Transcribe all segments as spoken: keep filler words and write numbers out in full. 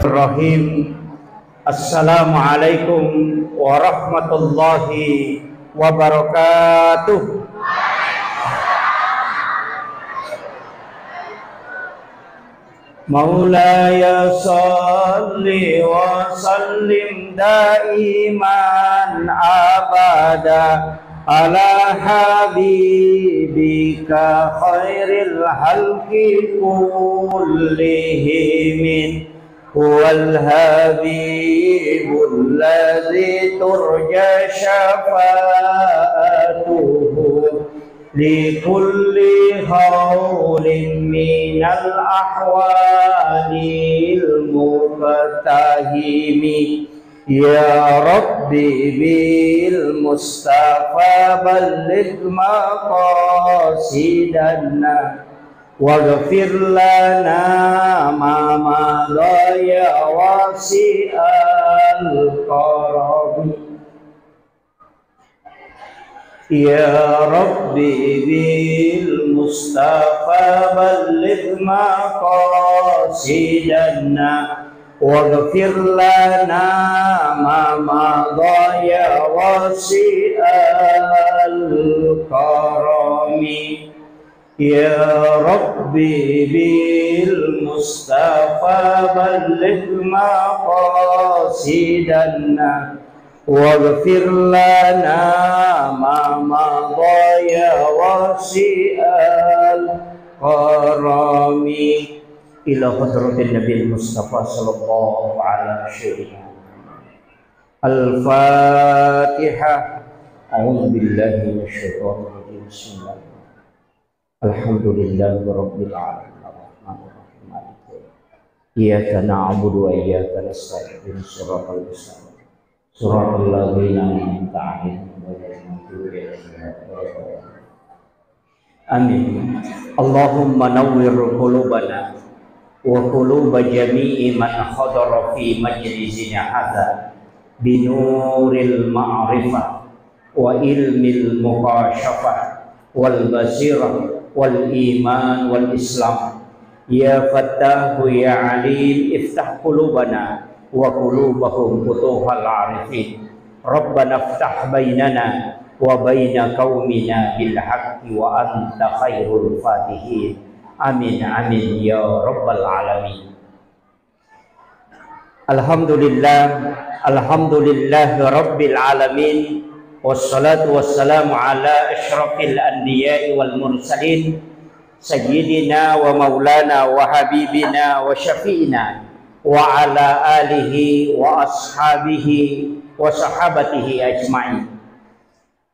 Bismillahirrahmanirrahim. Assalamualaikum warahmatullahi wabarakatuh. مولاي صل وسلم دائما أبدا على حبيبك خير الخلق كلهم. هو الحبيب الذي ترجى شفاعته لكل هول من الأهوال المقتحم. يا رب بالمصطفى بلغ مقاصدنا واغفر لنا ما مضى يا واسع الكرم. يا رب بالمصطفى بلغ مقاصدنا واغفر لنا ما مضى يا واسع الكرم. يا رب بالمصطفى بلغ مقاصدنا واغفر لنا ما مضى يا واسع الكرم. إلى حضرة النبي المصطفى صلى الله على سيدنا محمد. الفاتحة. أعوذ بالله من الشيطان الرجيم. بسم الله الرحمن الرحيم. الحمد لله رب العالمين. الرحمن الرحيم. مالك يوم الدين. إياك نعبد وإياك نستعين. اهدنا الصراط المستقيم. صراط الذين أنعمت عليهم غير المغضوب عليهم ولا الضالين. آمين. اللهم نور قلوبنا وقلوب جميع من حضر في مجلسنا هذا بنور المعرفة وعلم المكاشفة والبصيرة والإيمان والإسلام. يا فتاح يا عليم، افتح قلوبنا وقلوبهم فتوح العارفين. ربنا افتح بيننا وبين قومنا بالحق وأنت خير الفاتحين. آمين، آمين يا رب العالمين. الحمد لله، الحمد لله رب العالمين، والصلاة والسلام على أشرف الأنبياء والمرسلين، سيدنا ومولانا وحبيبنا وشفيعنا وعلى آله وأصحابه وصحابته أجمعين.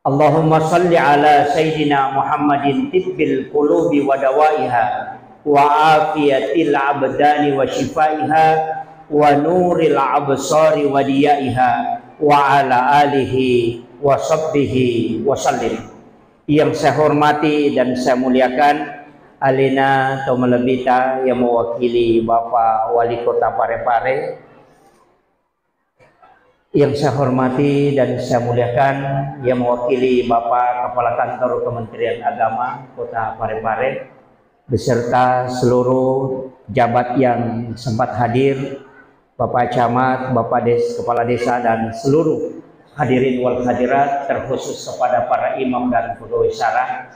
اللهم صل على سيدنا محمد طب القلوب ودوائها وعافية الأبدان وشفائها ونور الأبصار وضيائها وعلى آله وصحبه وسلم. Yang saya hormati dan saya muliakan, alena to malebbita yang mewakili Bapak Wali Kota Parepare, yang saya hormati dan saya muliakan, yang mewakili Bapak Kepala Kantor Kementerian Agama Kota Parepare, beserta seluruh jabat yang sempat hadir, Bapak Camat, Bapak Des-, Kepala Desa, dan seluruh hadirin wal hadirat, terkhusus kepada para imam dan pegawai syara,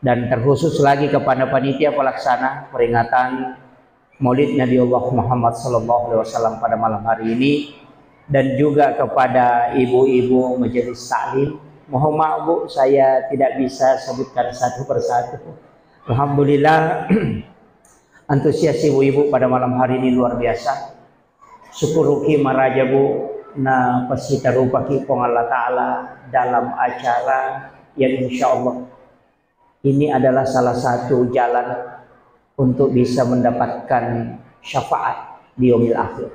dan terkhusus lagi kepada panitia pelaksana peringatan Maulid Nabi Allah Muhammad sallallahu alaihi wasallam pada malam hari ini, dan juga kepada ibu-ibu majelis taklim. Mohon maaf, Bu, saya tidak bisa sebutkan satu persatu. Alhamdulillah, antusias ibu-ibu pada malam hari ini luar biasa. Syukuruki maraja, Bu, na pasitarupaki Puang Allah Ta'ala dalam acara yang insya Allah ini adalah salah satu jalan untuk bisa mendapatkan syafaat di yaumil akhir.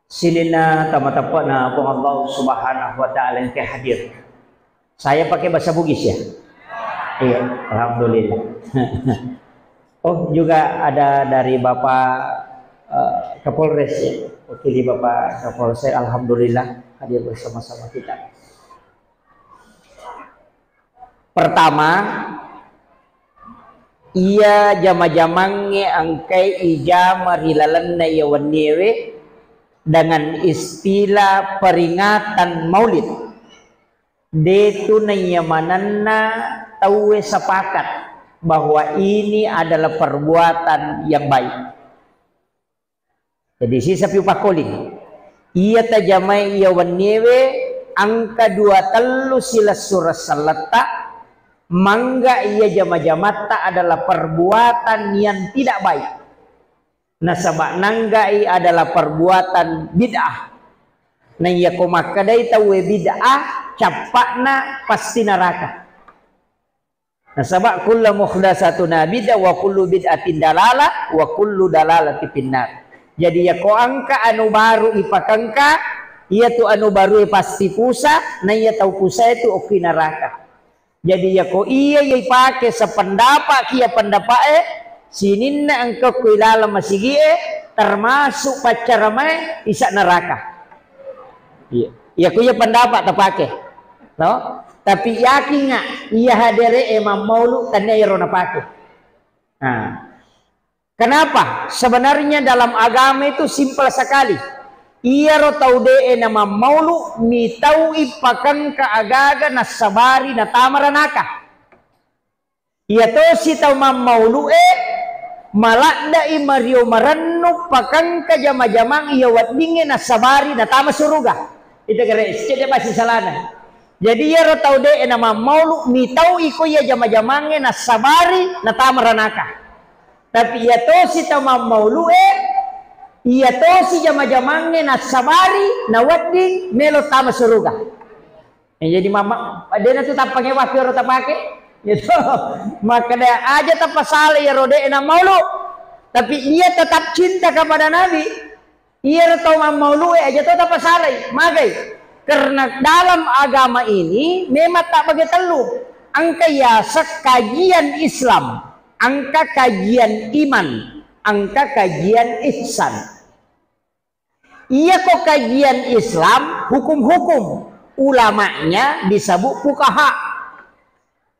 Sininna tamateppana Puang Allah Subhanahu wa Ta'ala yang hadir. Saya pakai bahasa Bugis, ya? Iya, alhamdulillah. Oh, juga ada dari Bapak, eh, Kapolres, ya. Wakili Bapak Kapolsek, alhamdulillah hadir bersama-sama kita. Pertama, Iya jama-jamangnge engkai ijama ri lalenna iya wenniewe dengan istilah peringatan Maulid. De tu naiya manenna tauwe sepakat bahwa ini adalah perbuatan yang baik. Jadi sisa pi upakkoling. Iya tajamai iya wenniewe engka dua tellu silessureng selletta, mangga iya jama-jamatta adalah perbuatan yang tidak baik. Nasaba nanggai adalah perbuatan bid'ah. Na iya ko makkedai tauwe bid'ah, cappa'na pasti neraka. Nasaba kullu muhdatsatun bid'ah wa kullu bid'atin dalalah wa kullu dalalati finnar. Jadi iya ko engka anu baru ipakengka, iya tu anu barue pasti pusa, na iya tau pusae tu okki neraka. Jadi iya ko iya iya ipake sependapat ki iya pendapa'e, sininna engka ko ilaleng masigi'e, termasuk paccaramae, isa neraka. Iya. Iya ko iya pendapat tapake. No? Tapi yakinga iya hadere'e mammaulu tania iyaro napake. Nah. Kenapa? Sebenarnya dalam agama itu simpel sekali. Iyaro tau de'e namammaulu mitau'i pakengka agaga nassabari natama ranaka. Iya tosi tau mammaulu'e maladde'i mario marennu pakengka jama-jamang iya weddingnge nassabari natama suruga. Itu kere cedde pasti salana. Jadi iyaro tau de'e namammaulu mitau'i ko iya jama-jamangnge nassabari natama ranaka. Tapi iya tosi tau mammaulu'e, iya tosi jama-jamangnge nassabari nawedding melo tama suruga. Eh, jadi mama, dena tu tappange waktu ero tapake. Gitu. Makkeda aja tapasala iyaro de'e nammaulu. Tapi dia tetap cinta kepada Nabi. Iyaro tau mammaulu'e aja to tapasalai. Magai? Karena dalam agama ini memang tak bagi tellu. Engka yaseng kajian Islam, engka kajian iman, engka kajian ihsan. Iya ko kajian Islam, hukum-hukum, ulamanya disebut fuqaha.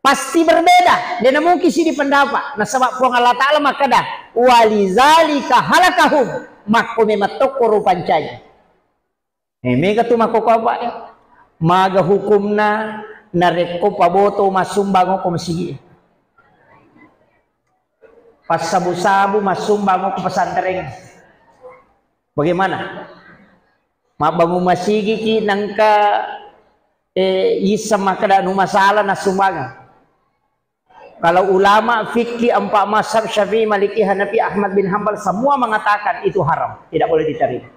Pasti berbeda, dena mungkin sidi pendapat. Nasaba Puang Allah Ta'ala makkeda, "Walizalika halakahum." Makko memang tokko rupancaji. Eh, mega tu makkoko apa ya? Maga hukumna narekko paboto massumbang ko masigi. Passabu-sabu massumbang ko pesantren. Bagaimana? Mabbangun masigi ki nangka, eh, issa makkeda nu masalah nassumbangeng. Kalau ulama fikih empat mazhab Syafi'i, Maliki, Hanafi, Ahmad bin Hambal semua mengatakan itu haram, tidak boleh diterima.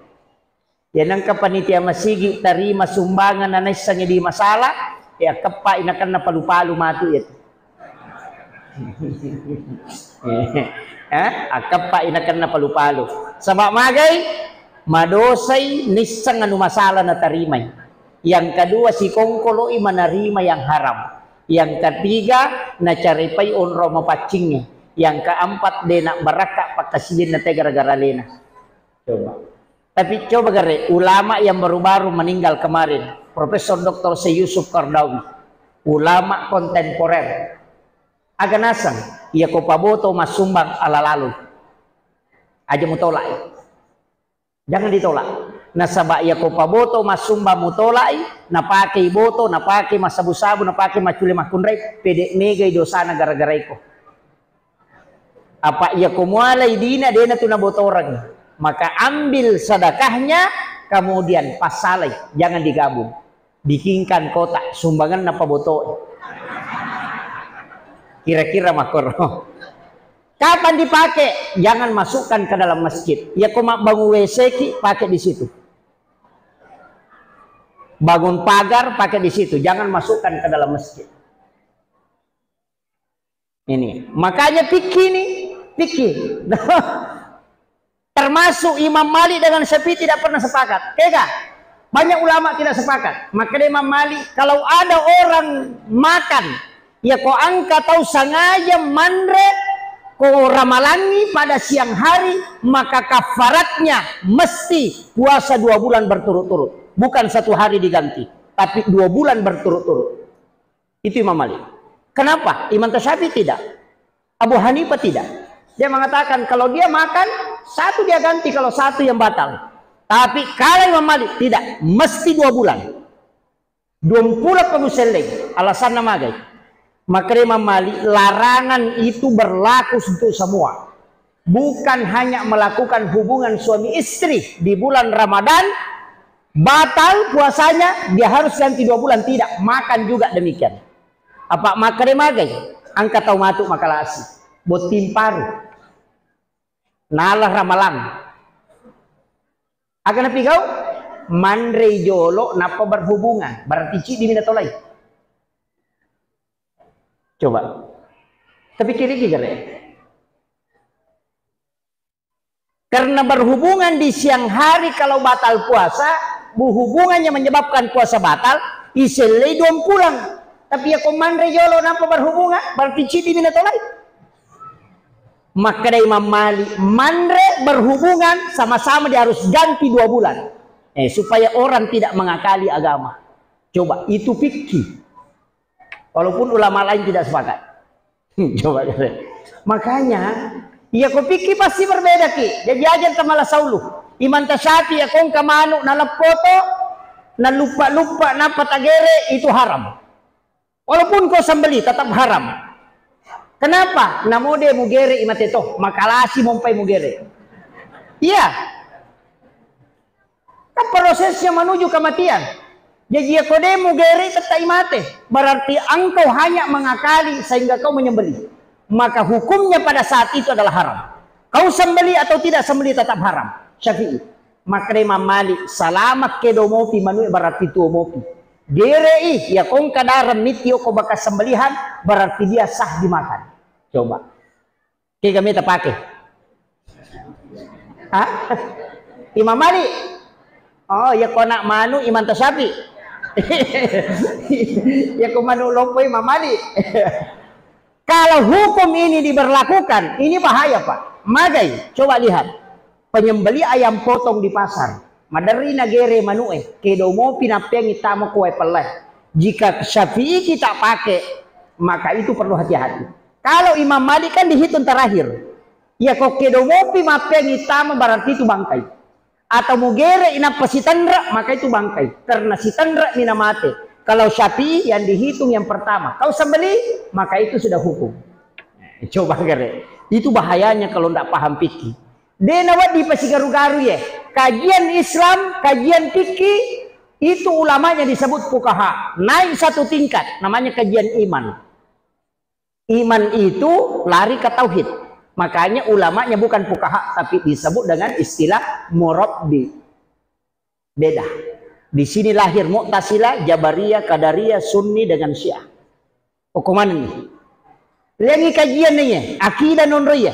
Ya nangka panitia masigi terima sumbangan nanaissangi di masalah, ya keppa inakanna palu-palu matu ya. Eh, akeppa inakanna palu-palu. Saba magai? Madosai nisseng anu masalah natarimai. Yang kedua, sikongkoloi manarima yang haram. Yang ketiga, nacarepai onrong mapaccingnge. Yang keempat, de nabbarakka pakkasiwianna te gara-gara alena. Coba. Tapi coba gare, ulama yang baru-baru meninggal kemarin, Profesor Doktor Syekh Yusuf Qaradawi, ulama kontemporer. Aga naseng, iya ko paboto massumbang ala lalu. Aja mutolak. Jangan ditolak. Nasaba iya ko paboto massumbang mutolai, napakei boto, napakei massabu-sabu, napakei maccule makkunrai, pede megai dosana gara-gara iko. Apa iya ko mualai dina dena tu nabotoreng, maka ambil sedekahnya, kemudian passalai, jangan digabung. Bikinkan kotak sumbanganna pabotoe. Kira-kira makkoro. Kapan dipakai? Jangan masukkan ke dalam masjid. Ya ko mabbangun W C ki, pakai di situ. Bangun pagar, pakai di situ. Jangan masukkan ke dalam masjid. Ini, makanya fikih ini, fikih. Termasuk Imam Malik dengan Syafi'i tidak pernah sepakat. Kega? Banyak ulama tidak sepakat. Maka dia Imam Malik, kalau ada orang makan, ya ko engka tau sengaja manre, ko ramalangi pada siang hari, maka kafaratnya mesti puasa dua bulan berturut-turut. Bukan satu hari diganti, tapi dua bulan berturut-turut. Itu Imam Malik. Kenapa? Imam Syafi'i tidak. Abu Hanifah tidak. Dia mengatakan kalau dia makan, satu dia ganti, kalau satu yang batal. Tapi kalau Imam Malik tidak, mesti dua bulan. Duampulo pagusellei, alasanna magai. Makere Imam Malik, larangan itu berlaku untuk semua. Bukan hanya melakukan hubungan suami istri di bulan Ramadan, batal puasanya, dia harus ganti dua bulan, tidak. Makan juga demikian. Apa makere magai? Engka tau matu makalasi. Botting paru. Nala ramalang. Aga napigau? Manrei jolo nappa berhubungan. Berarti ciddi mi natolai. Coba. Tapi kiri gare. Karena berhubungan di siang hari kalau batal puasa, bu-, hubungannya menyebabkan puasa batal, isellei duampulo. Tapi ya ko manre jolo nappa berhubungan, berarti ciddi mi natolai. Makkeda Imam Malik, manre berhubungan sama-sama dia harus ganti dua bulan. Eh, supaya orang tidak mengakali agama. Coba, itu fikih. Walaupun ulama lain tidak sepakat. Coba, makanya, iya ko fikih pasti berbeda ki. Jadi aja tamala saulu. Imam Tasyafi ya kongka manu naleppoto, nalupa-lupa, napa tagere, itu haram. Walaupun kau sembeli, tetap haram. Kenapa? Namo de mugere imate toh, makalasi mompai mugere. Iya. Kan prosesnya menuju kematian. Jadi ya ko de mugere tetap imate. Berarti engkau hanya mengakali sehingga kau menyembeli. Maka hukumnya pada saat itu adalah haram. Kau sembeli atau tidak sembeli tetap haram. Syafi'i. Makre Imam Malik, salama kedo mopi manue berarti tuo mopi. Gerei, ya kongka dareng mitti ko bekas sembelihan, berarti dia sah dimakan. Coba. Kega meta pake? Hah? Imam Malik? Oh, ya ko anak manu Imam Tasyafi. Ya ko manu lompo Imam Malik. Kalau hukum ini diberlakukan, ini bahaya, Pak. Magai, coba lihat. Penyembeli ayam potong di pasar. Maderri nagere manu'e, kedo mopi nappeangi tama ko wae pelle. Jika Syafi'i kita pakai, maka itu perlu hati-hati. Kalau Imam Malik kan dihitung terakhir. Ya ko kedo mopi mappeangi tama berarti itu bangkai. Atau mugere inappa sitenre, maka itu bangkai. Karena sitenre ni namate. Kalau Syafi'i yang dihitung yang pertama. Kau sembeli, maka itu sudah hukum. Coba gere. Itu bahayanya kalau ndak paham fikih. De nawedding pasigaru-garu ye. Kajian Islam, kajian fikih, itu ulamanya disebut fuqaha. Naik satu tingkat, namanya kajian iman. Iman itu lari ke tauhid. Makanya ulamanya bukan fuqaha, tapi disebut dengan istilah murabbi. Beda. Di sini lahir Mu'tazilah, Jabariyah, Qadariyah, Sunni dengan Syiah. Okko manenni. Liangi kajian ni ye, akidah nonro ye.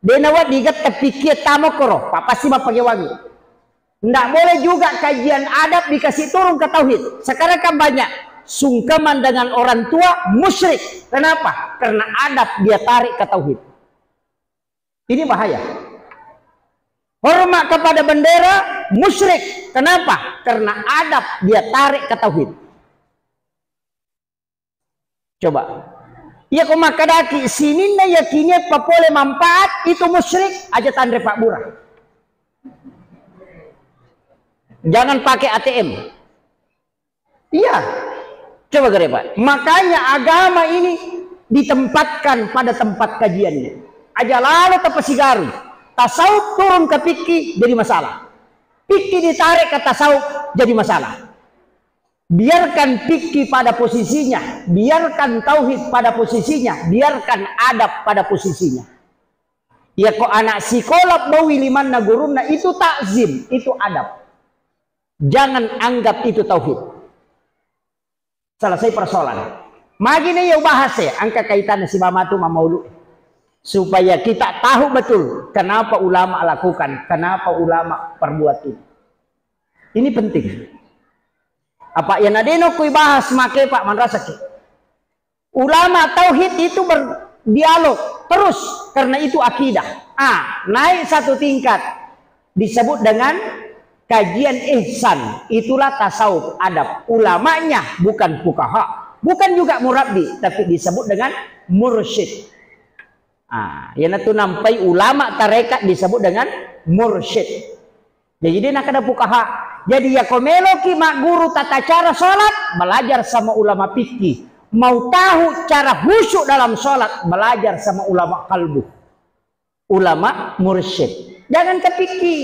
De nawedding getta pikkie tamo koro, pa pasti mappagewangi. Ndak boleh juga kajian adab dikasih turun ke tauhid. Sekarang kan banyak sungkeman dengan orang tua musyrik. Kenapa? Karena adab dia tarik ke tauhid. Ini bahaya. Hormat kepada bendera, musyrik. Kenapa? Karena adab dia tarik ke tauhid. Coba. Iya ko makkadaki sininna yakinie papole manfaat, itu musyrik, aja tanre pabbura. Jangan pakai A T M. Iya. Coba gare, Pak. Makanya agama ini ditempatkan pada tempat kajiannya. Aja lalo tapasigaru. Tasawuf turun ke fikih jadi masalah. Fikih ditarik ke tasawuf jadi masalah. Biarkan fikih pada posisinya, biarkan tauhid pada posisinya, biarkan adab pada posisinya. Ya ko anak sikola bawi limanna gurunna itu takzim, itu adab. Jangan anggap itu tauhid. Selesai persoalan. Magi ne ya ubahas ya, angka kaitannya si mamatu mamaulu. Supaya kita tahu betul kenapa ulama lakukan, kenapa ulama perbuat itu. Ini penting. Apa ya nadeno kui bahas make Pak manrasaki. Ulama tauhid itu berdialog terus karena itu akidah. Ah, naik satu tingkat disebut dengan kajian ihsan. Itulah tasawuf adab. Ulamanya bukan fuqaha, bukan juga murabbi, tapi disebut dengan mursyid. Ah, iyanatu nampai ulama tarekat disebut dengan mursyid. Jadi, de' nakkeda fuqaha. Jadi, yako meloki magguru tata cara salat, belajar sama ulama fikih. Mau tahu cara khusyuk dalam salat, belajar sama ulama kalbu. Ulama mursyid. Jangan ke fikih.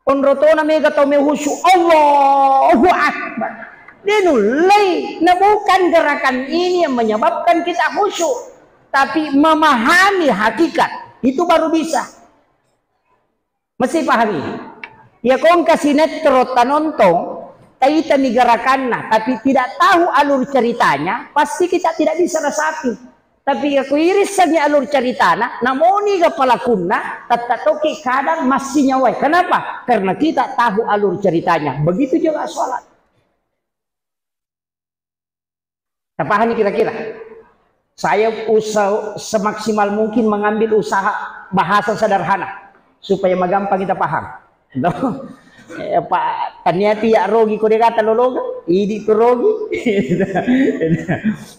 Onrotona mega tau me khusyuk. Allahu Akbar. De' nullei. Nah, bukan gerakan ini yang menyebabkan kita khusyuk. Tapi memahami hakikat. Itu baru bisa. Mesti pahami. Iya, ko engka sinetron tanontong, taitani gerakanna, tapi tidak tahu alur ceritanya, pasti kita tidak bisa resapi. Tapi iya, ko irissengi alur ceritana, namoniga pelakunna, tette' toki kadang massi nyawai. Kenapa? Karena kita tahu alur ceritanya. Begitu juga sholat. Tapahami kira-kira? Saya usaha semaksimal mungkin mengambil usaha bahasa sederhana supaya magampang kita paham. Eh, Pak, taniati ya rogi ko degata lologa, idi ko rogi.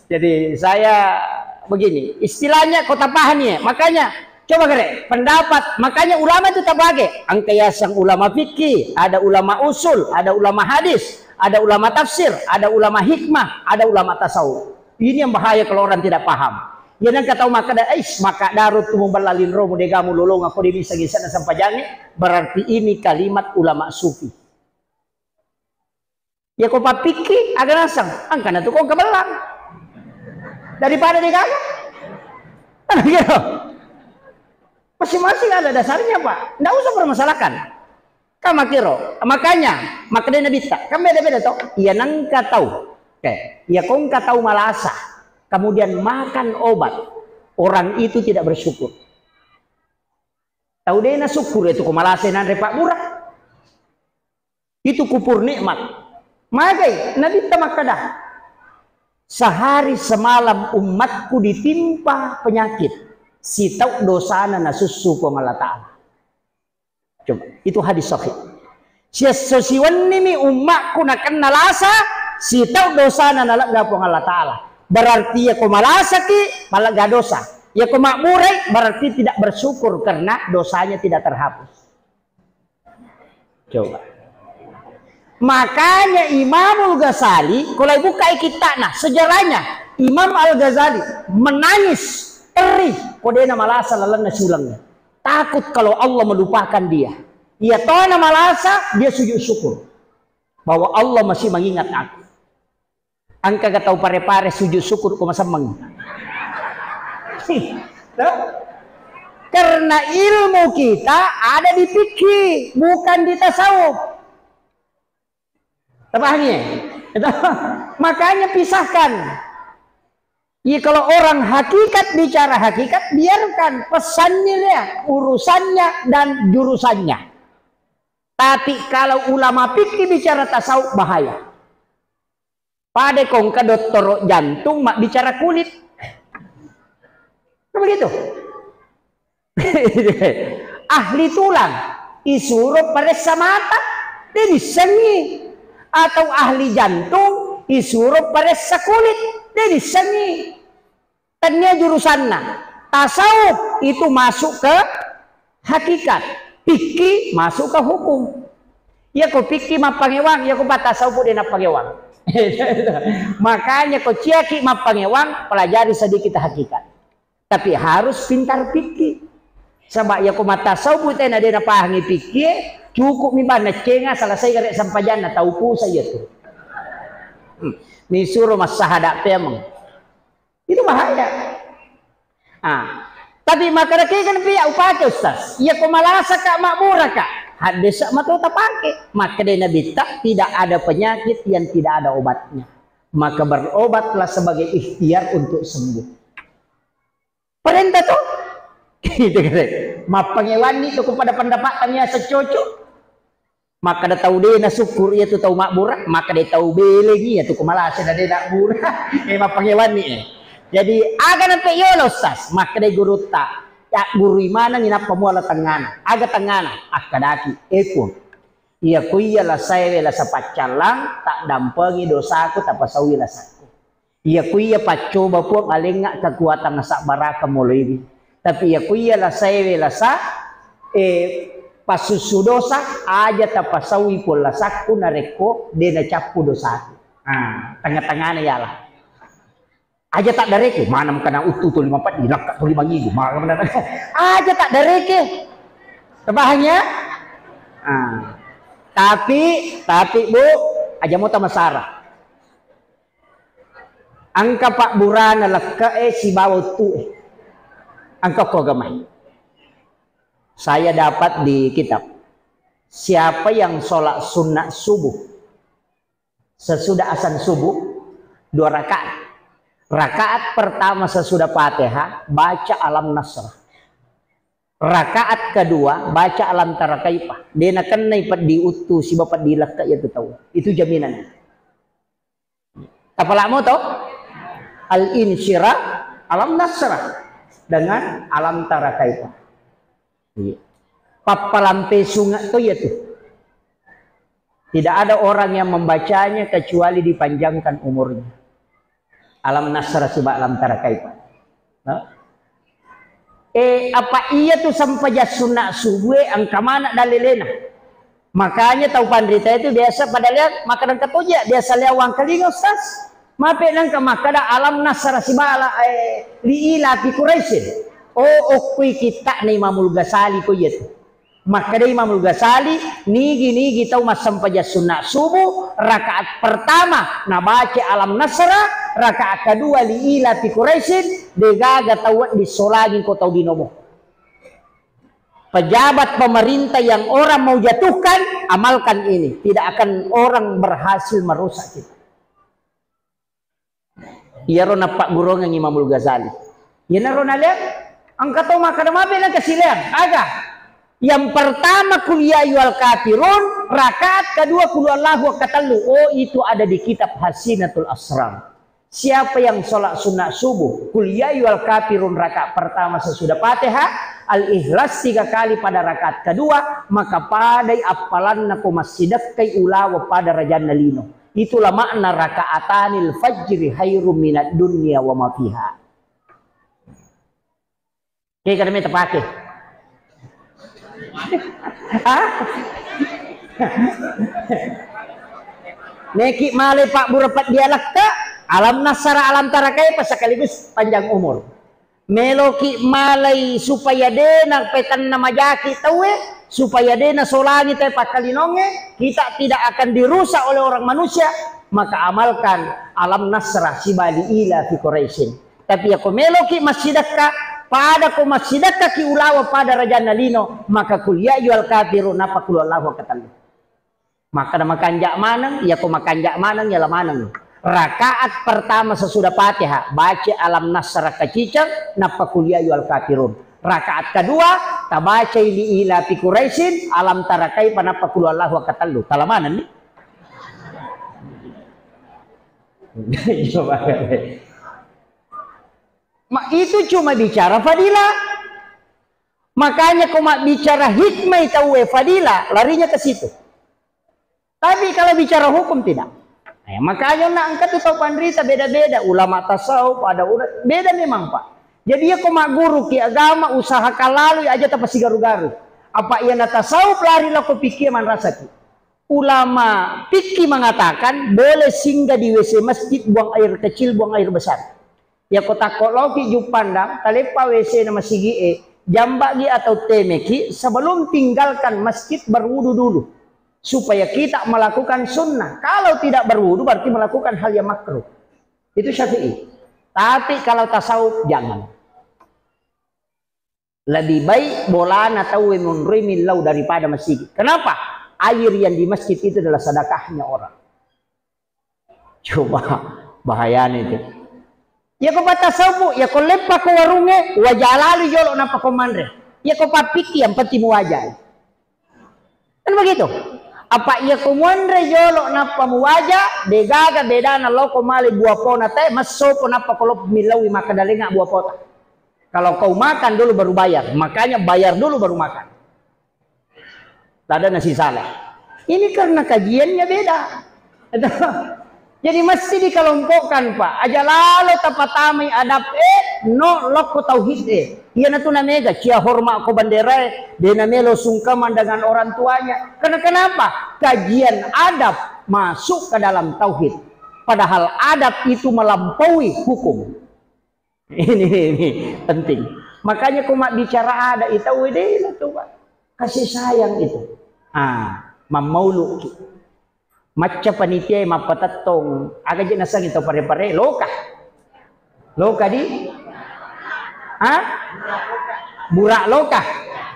Jadi saya begini, istilahnya kota pahami ya. Makanya coba kere, pendapat, makanya ulama itu tabage. Engka yaseng ulama fikih, ada ulama usul, ada ulama hadis, ada ulama tafsir, ada ulama hikmah, ada ulama tasawuf. Ini yang bahaya kalau orang tidak paham. Jadi engka tau makkeda, "Ais, maka daru tu muballa linromu degamu lolonga ko de bisa gisana sempajange," berarti ini kalimat ulama sufi. Ya ko pappikki, aga naseng, engka natu ko engka bellang. Daripada degaga. Kan gitu. Masing-masing ada dasarnya, Pak. Ndak usah permasalahkan. Kamakiro. Makanya, makkedai Nabitta, kan beda-beda to. Iya nengka tau. Oke. Iya ko engka tau malasa, kemudian makan obat, orang itu tidak bersyukur. Tau de' nasyukur itu ko malasa nanre pabbura. Itu kupur nikmat. Magai Nabitta makkeda, sehari semalam umatku ditimpa penyakit, sitau dosana nasussu Puang Allah Ta'ala. Coba, itu hadis sahih. Siesso siwennimi ummakku nakenna lasa, sitau dosana nalegga Puang Allah Ta'ala. Berarti iya ko malasaki, malegga dosa. Iya ko mabburai, berarti tidak bersyukur karena dosanya tidak terhapus. Coba. Makanya Imamul Ghazali, kalau buka kitabnya, sejarahnya, Imam Al-Ghazali menangis, teri, ko de' namalasa lalenna siuleng. Takut kalau Allah melupakan dia. Iya tona malasa, dia sujud syukur bahwa Allah masih mengingat aku. Engka ga tau pare-pare sujud syukur ko masemmeng. Tuh. Karena ilmu kita ada di fikih, bukan di tasawuf. Terpahami ya? Itu. Makanya pisahkan. Iya, kalau orang hakikat bicara hakikat, biarkan pesannya dia, urusannya dan jurusannya. Tapi kalau ulama fikih bicara tasawuf, bahaya. Pada kongka dottoro jantung mak bicara kulit. Kan begitu? Ahli tulang, isuro paressa mata, de' nissengi. Atau ahli jantung, isuro paressa kulit, de' nissengi. Tania jurusanna. Tasawuf itu masuk ke hakikat. Fikih masuk ke hukum. Iya ko fikih mappangewang, iya ko tasawuf de' nappangewang. Makanya ko ciaki mappangewang, pelajari sedikit hakikat. Tapi harus pintar fikih. Sebab iya ko matasawuf tena de' napahangi fikih, cukup mi banna cenga selesai gare sempajanna tau pusa iya tu. Hmm. Nisuro massahada pemeng. Itu bahaya. Ah. Tapi makkeda kega pia upake, Ustaz. Iya ko malasa ka, mabbura ka. Haddesa mato tapake. Makkeda Nabitta, tidak ada penyakit yang tidak ada obatnya. Maka berobatlah sebagai ikhtiar untuk sembuh. Perintah tu. Gitu kan. Mappangewanni tu kepada pendapat tania secoco. Makkeda tau de' nasyukur iya tu tau mabbura, makkeda tau belengi iya tu ko malasa na de' nabbura. Eh, mappangewanni eh. Jadi, aga nampe yolo, Ustaz? Makkeda gurutta, ya guru imanang inappa muala tengana. Aga tengana? Akkedaki, eh Puang. Iya ku iya lasaewe lasa paccallang, taddampengi dosaku, tapasaui lasaku. Iya ku iya paccoba Puang alengnga kekuatan sabbaraka moloiwi. Tapi iya ku iya lasaewe lasa, eh, pasussu dosa, aja tapasaui pong lasakku narekko de nacappu dosaku. Ah, tengah-tengahna yala. Aja tak dareke, mana mengkana uttu tu lima empat, dilakka tu lima minggu, mana mana. Aja tak dareke. Terpaham ya? Ah. Tapi, tapi Bu, aja mau tamasara. Engka pabburana lekke'e sibawa uttu'e. Engka ko agamai. Saya dapat di kitab. Siapa yang sholat sunat subuh sesudah azan subuh dua rakaat. Rakaat pertama sesudah Fatihah baca Alam Nasrah. Rakaat kedua baca Alam Tara Kaifa. De nakennai peddi uttu sibawa peddi lekke iya tu tau. Itu jaminan. Tapalamo to? Al-insyirah, Alam Nasrah dengan Alam Tara Kaifa. Iya. Pappalampe sunge to iya tu. Tidak ada orang yang membacanya kecuali dipanjangkan umurnya. Alam Nasrah sibawa Alam Tara Kaifa. Nah. Eh, apa iya tu sempajang sunna subuh e engka mana dalilena? Makanya tau panrita itu biasa pada lihat makan katoja biasa lewang kelinga Ustaz. Mape nangka makkada Alam Nasrah sibawa, eh, li ila fi Quraisyin. Oh, okkui kitta na Imamul Ghazali ko iya tu. Makkeda Imamul Ghazali, nigi-nigi tau massempajang sunna subuh, rakaat pertama nabaca Alam Nasrah, rakaat kedua li ila fi Quraisyin, degaga tau wedding solangi ko tau dinomo. Pejabat pemerintah yang orang mau jatuhkan, amalkan ini. Tidak akan orang berhasil merusak kita. Iyaro nappagguruang Imamul Ghazali. Iyanaro naleng, engka tau makkeda mabe na kasileang. Aga? Yang pertama, Qul ya ayyuhal kafirun, rakaat kedua, Qul huwallahu ahad katellu. Oh, itu ada di kitab Hasinatul Asrar. Siapa yang sholat sunat subuh, Qul ya ayyuhal kafirun rakaat pertama sesudah Fatihah, Al-Ikhlas tiga kali pada rakaat kedua, maka padai appalanna ko massidekkai ulawa pada rajanna lino. Itulah makna rakaatanil fajri khairum minad dunya wa ma fiha. Oke, kada meta pake. Hah? Neki malai pabbura paddialakka, Alam Nasrah, Alam Tara Kaifa sekaligus panjang umur. Meloki malai supaya dena petanna majaki tauwe, supaya dena solangi tauwe pakkalinongnge, kita tidak akan dirusak oleh orang manusia, maka amalkan Alam Nasrah sibawa li ila fi Quraisyin. Tapi yako meloki massidekka, pada ko massidekkaki ulawa pada rajanna lino, maka Qul ya ayyuhal kafirun, nappa Qul huwallahu ahad katellu. Makkeda makanja maneng, yako makanja maneng, yala maneng. Rakaat pertama sesudah Fatihah, baca Alam Nasrah kaciceng, nappa Qul ya ayyuhal kafirun. Rakaat kedua, tabacai li ila fi Quraisyin, Alam Tara Kaifa, nappa Qul huwallahu ahad katellu. Tala maneng ni? Coba. Ma, itu cuma bicara fadilah. Makanya ko mabbicara hikmah tauwe fadilah, larinya ke situ. Tapi kalau bicara hukum tidak. Eh, makanya na engka tu tau panrita beda-beda, ulama tasawuf, ada ulama beda memang, Pak. Jadi ya ko magguru ki agama usahakan lalu aja tapasigaru-garu. Apa iya na tasawuf lari lako pikir manrasaki. Ulama fikih mengatakan boleh singgah di W C masjid, buang air kecil, buang air besar. Yako takko loki Juppandang, taleppa W C na masigi e, jambaki atau temeki sebelum tinggalkan masjid berwudu dulu. Supaya kita melakukan sunnah. Kalau tidak berwudu berarti melakukan hal yang makruh. Itu Syafi'i. Tapi kalau tasawuf jangan. Lebih baik bolana tauwe monroi millau daripada masigi. Kenapa? Air yang di masjid itu adalah sedekahnya orang. Coba, bahayana itu. Ya ko patasawuf, ya ko leppa ko warungnge, waja lalu jolo nappa ko manre. Ya ko pappikki yang penting muwaja. Kan begitu? Apa iya ko muanre jolo nappa muwaja, degaga bedana loko male buah pona te, massopo nappa ko loppo millaui makkeda lenga buah pota. Kalau kau makan dulu baru bayar, makanya bayar dulu baru makan. Tada nasi salah. Ini karena kajiannya beda. Jadi mesti dikelompokkan, Pak. Aja lalo tapatamai adab, eh, No lokko tauhid e. Iyanatu namega cia hormat ko bendera e, de namelo sungkeman dengan orang tuanya. Karena kenapa? Kajian adab masuk ke dalam tauhid. Padahal adab itu melampaui hukum. Ini, ini penting. Makanya ko mabbicara adat itu wedena tu, Pak. Kasih sayang itu. Ah, mammauluki. Macca panitia mappatettong, aga je nasengi tau pare-pare, loka. Loka di? Ha? Burak loka.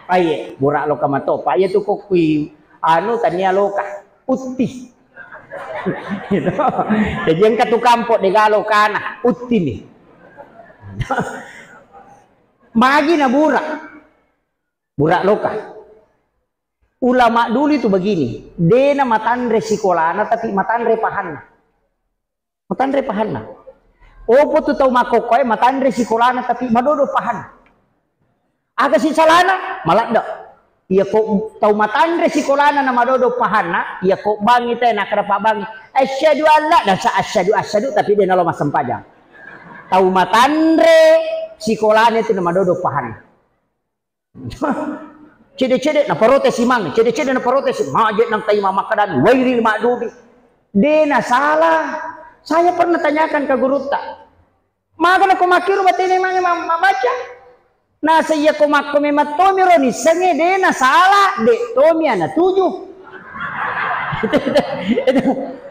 Aye, burak loka matopa. Iya tu kokui anu tania loka. Utti. Jadi engka tu kampo de galo kana, utti ni. Magi na burak. Burak loka. Ulama dulu itu begini, dena matanre sikolana tapi matanre pahanna. Matanre pahanna. Opo tu tau makkokkoe matanre sikolana tapi madodo pahanna. Aga si salana? Maladde. Iya ko tau matanre sikolana na madodo pahanna, iya ko bangi te nakkeda pabbangi, "Asyhadu alla," dan sa asyhadu asyhadu tapi de nalo massempajang. Tau matanre sikolana itu na madodo pahanna. Cede-cede naparotesi mang, cede-cede naparotesi, maje nang taima makkadani, wairil ma'dubi. De nasalah. Saya pernah tanyakan ke gurutta. Maga nako makkiru batene mange ma-, mabaca? Nasa iya ko makko memang tomi ro nissengnge, de nasalah, de tomi ana tuju.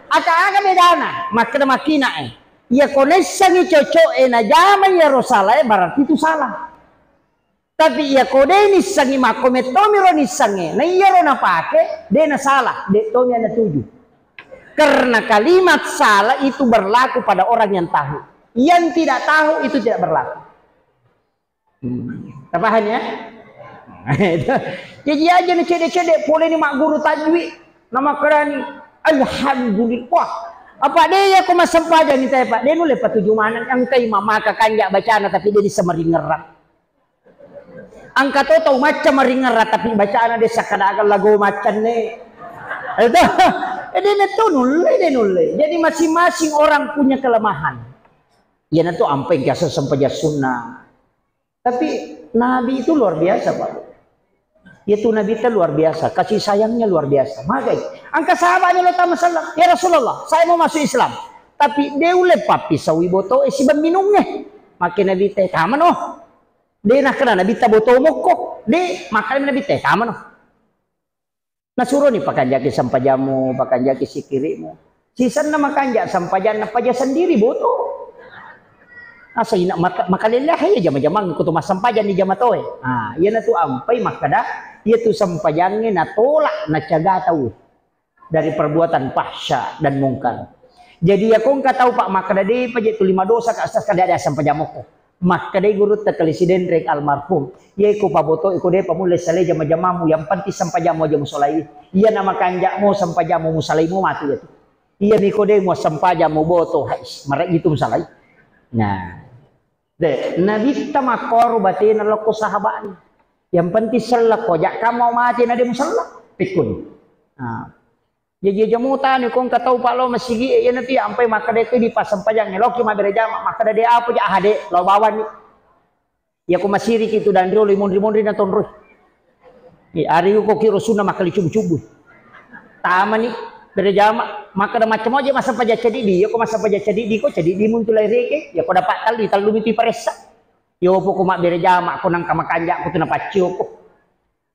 Aka-aga bedana, makkeda makkina e. Iya ko nessengi cocok e najama iya ro salah e, berarti itu salah. Tapi iya ko de nissengi makko mettomi ro nissengnge, na iya ro napake, de nasalah, de tomi ana tuju. Karena kalimat salah itu berlaku pada orang yang tahu. Yang tidak tahu itu tidak berlaku. Hmm. Tapaham ya? Itu. Jadi aja ni cede-cede, pole ni magguru tajwid, nama kerani, alhamdulillah. Apa de ya ko massempajang ni te, Pak? De nulle patuju maneng, engkai mamaka kanja bacana tapi de dissamaringerang. Engka to tau macca maringerra tapi bacana de sakkadaga lago maccanne. Itu. Jadi itu nulle, de nulle. Jadi masing-masing orang punya kelemahan. Iyanatu ampai biasa sempajang sunnah. Tapi Nabi itu luar biasa, Pak. Yaitu Nabi itu luar biasa, kasih sayangnya luar biasa. Magai, engka sahabatnya lo tama sallam, "Ya Rasulullah, saya mau masuk Islam." Tapi de ulle pappisaui boto e sibawa minungnge. Make Nabi te, "Tamano." De nakkeda Nabitta boto mokko. De, makkeda Nabitta, "Tamano." Nasuroni pakanjaki sempajammu, pakanjaki sikirimu. Sisenna makanja sempajanna paja sendiri boto. Asa ina maka-, makalellah iya jama-jamang ko to massempajang ni jama toe. Ah, iyanatu ampai makkeda, iyatu sempajangnge natolak nacaga tau dari perbuatan fahsya dan mungkar. Jadi, iya ko engka tau, Pak, makkeda, "Depa je tuli madosa, Kak Ustaz, kada ada sempajang mokko." Makkedai gurutta Kali Sidenreng almarhum, "Iya ko paboto, iko depa mulle salai jama-jamamu, yang penting sempajammu aja musolai. Iya nama kanjakmu, sempajammu musalaimu matu iya tu. Iya miko de muassempajang muboto, hais, marai itu musalai." Nah, de, Nabitta makkoro batena lokko sahabani. Yang penting sellekko, jak kamu mati na de musella. Pikkun. Nah, jaji aja mutani ko engka tau pak lao masigi e, iyanatu iya ampai makkeda ko di passempajangnge, loki mabbere jama, makkeda de apa ja, aha de, lao bawani. Iya ko masiriki tu dan riolo monri-monri na tonroi. Iya, ari ko kiro sunna makkali cubu-cubu. Tamani bere jama, makkeda macam aja massempajang cadidi, iya ko massempajang cadidi ko cadidi muntu laireke, iya ko dapat talli, tallu mitu paressa. Yo poko mabbere jama ko nangka makanja ko tu napaccio ko.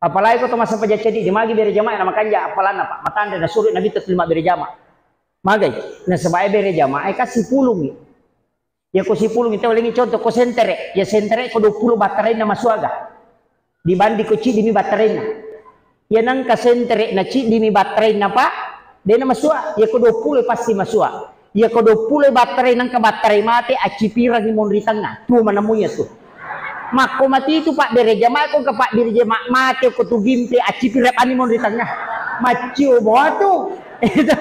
Apalagi ko to massempajang cadidi, magi bere jama na makanja, apalanna, Pak? Matanre nasuro Nabitta tuli mabbere jama. Magai, nasaba e bere jama e kan sipulungi. Iya ko sipulungi, tau lengi contoh ko sentere. Iya sentere ko dua puluh battarainna masuaga. Dibanding ko ciddimi battarainna. Iya nangka sentere na ciddimi battarainna, Pak, dena masua. Iya ko dua puluh pasti masua. Iya ko dua puluh battarai nangka battarai mate, accipirangi monri tengnga. Tuo manemu iya tu. Makko mati itu, Pak, bere jama ko engka Pak bere jama mate ko tu gimpe, accipirang ani monri tengnga. Maccio boatu. Itu.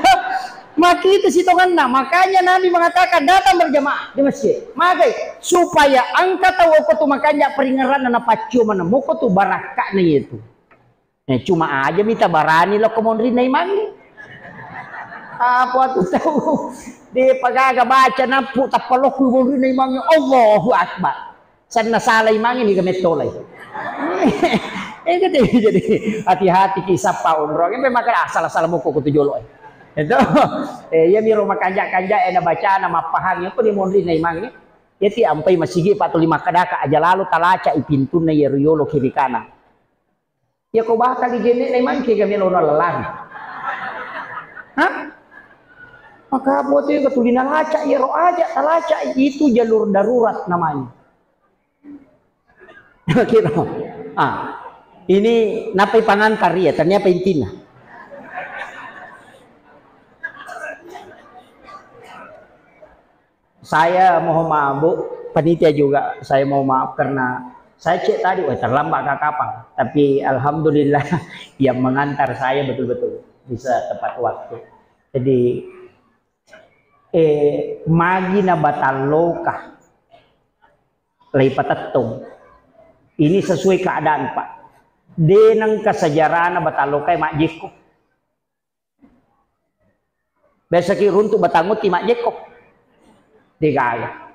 Maki itu sitonganna. Makanya Nabi mengatakan datang berjamaah di masjid. Magai supaya engka tau ko tu makanja peringeranna na paccio manemu ko tu barakka'na itu. Eh, cuma aja mita barani lokko monrinna imangnge. Apa tu tau? De pagaga baca nappu tappa lokko monrinna imangnge. Allahu Akbar. Sanna sala imangi ni gamettolai. Eh, gitu. Jadi hati-hati ki sappa onrong. Empe maka, ah, salah-salah moko kutu jolo, eh. Itu. Eh, iya miro makanja-kanja, eh, na bacana, mappahang. Apa ni monri na imangi? Iya ti ampai masigi patuli makkadaka aja lalo talaca i pintunna iya riyolo kiri kanan. Iya ko bakal di jenne na imangke ga melo na lari. Hah? Maka apa tu yang ketuli nalaca, iya ro aja talaca, itu jalur darurat namanya. Kira. Ah, ini napai pangantar ya, ternyata intinya. Saya mohon maaf, Bu, panitia juga, saya mohon maaf karena saya cek tadi, wah, terlambat ke kapang. Tapi alhamdulillah, yang mengantar saya betul-betul bisa tepat waktu. Jadi, eh, magi na batalloka lei patettong. Ini sesuai keadaan, Pak. Deneng ke sejarahna batalloka majjekko. Biasaki runtu batang utti majjekko. Degaga.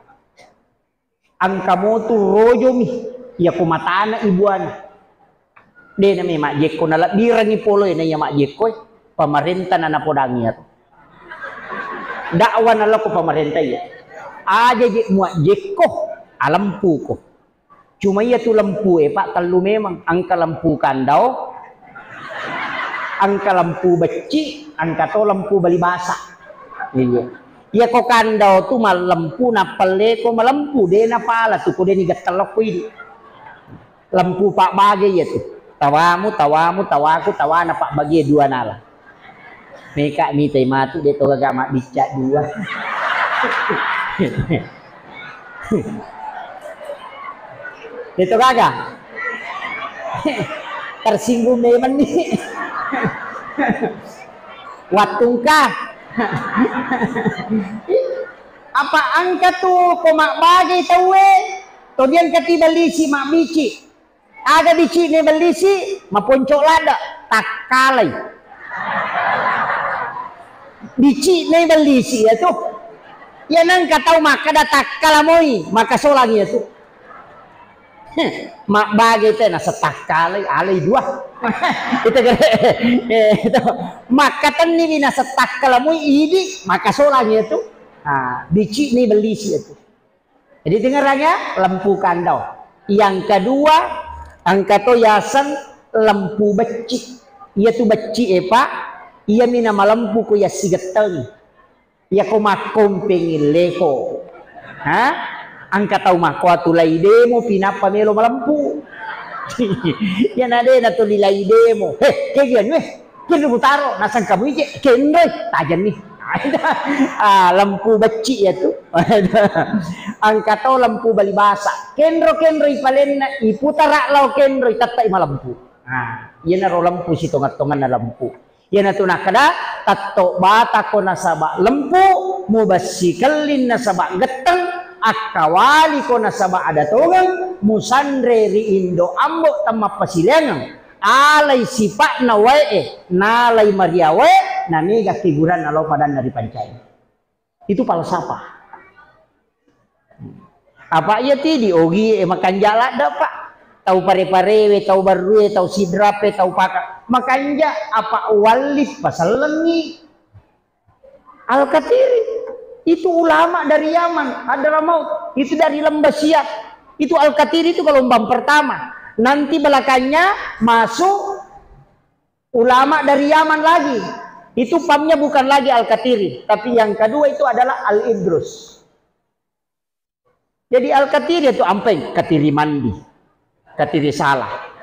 Engka motu rojomi, iya ko matana ibuana. Dena me majjekko, nalebbirengi poloe na iya majjekko, eh, pamarenta na napodangi iyatu. Dakwa nalako pamarenta iya. Aja je muajjekko, alempuko. Cuma iya tu lempu, eh, Pak, tellu memang. Engka lempu kandau, engka lempu becci, engka to lempu bali basa. Iya. Iya ko kandau tu malempu, nappelleko malempu, de napala tu ko de nigettelokko idi. Lempu pabbage iya tu. Tawamu, tawamu, tawaku, tawana pabbage dua nala. Meka mitai matu de to gaga mabbicca dua. De to gaga. Tersinggung deh meni. Wattungka. Apa engka tu ko mabbage tauwe, to diangkati ballisi mabbici. Aga bici'ne bellisi, maponco ladde, takkalai. Bici'ne bellisi iya tu. Iya nengka tau makkeda takkala moi, makasolang iya tu. Heh, mabbage te nasetakkalai, alai dua. Itu kere. Eh, itu. Makkatenni wi nasettakkala moi idi, makasolang iya tu. Nah, bici'ne bellisi iya tu. Jadi dengerannya lempu kandau. Yang kedua, engka to yaseng lempu becci. Iya tu becci, eh, Pak. Iya mina malempu ko yassigetteng. Iya ko makkompeng illeko. Ha? Engka tau makko atu lai demo pinappa melo malempu. Iya na de na tuli lai demo. Heh, kegian weh. Kenro mutaro, naseng kamu ije, kenroi, tajenni. Ah, lempu becci iya tu. Engka to lempu bali basa. Kenro-kenroi palenna, iputara lao kenroi, tettai malempu. Ah, iyanaro lempu sitonga-tonganna lempu. Iyana tu nakkeda, tetto batako nasaba lempu, mubessi kelling nasaba getteng, akkawali ko nasaba ada tongeng, musanre ri indo ambo temmappasileangeng. Alai sipa'na wae'e, nalai maria wae, namega keguranna lao padanna ripancai. Itu falsafah. Apa iya ti di ogie makanja ladde, Pak? Tau pare-parewe, tau barrue, tau sidrape, tau paka. Makanja apa wallif pasellengi. Al-Katiri itu ulama dari Yaman, Hadramaut, itu dari Lembah Siak. Itu Al-Katiri itu gelombang pertama. Nanti belakangnya masuk ulama dari Yaman lagi. Itu pamnya bukan lagi Al-Katiri, tapi yang kedua itu adalah Al-Idrus. Jadi Al-Katiri itu ampeng, katiri mandi, katiri salah.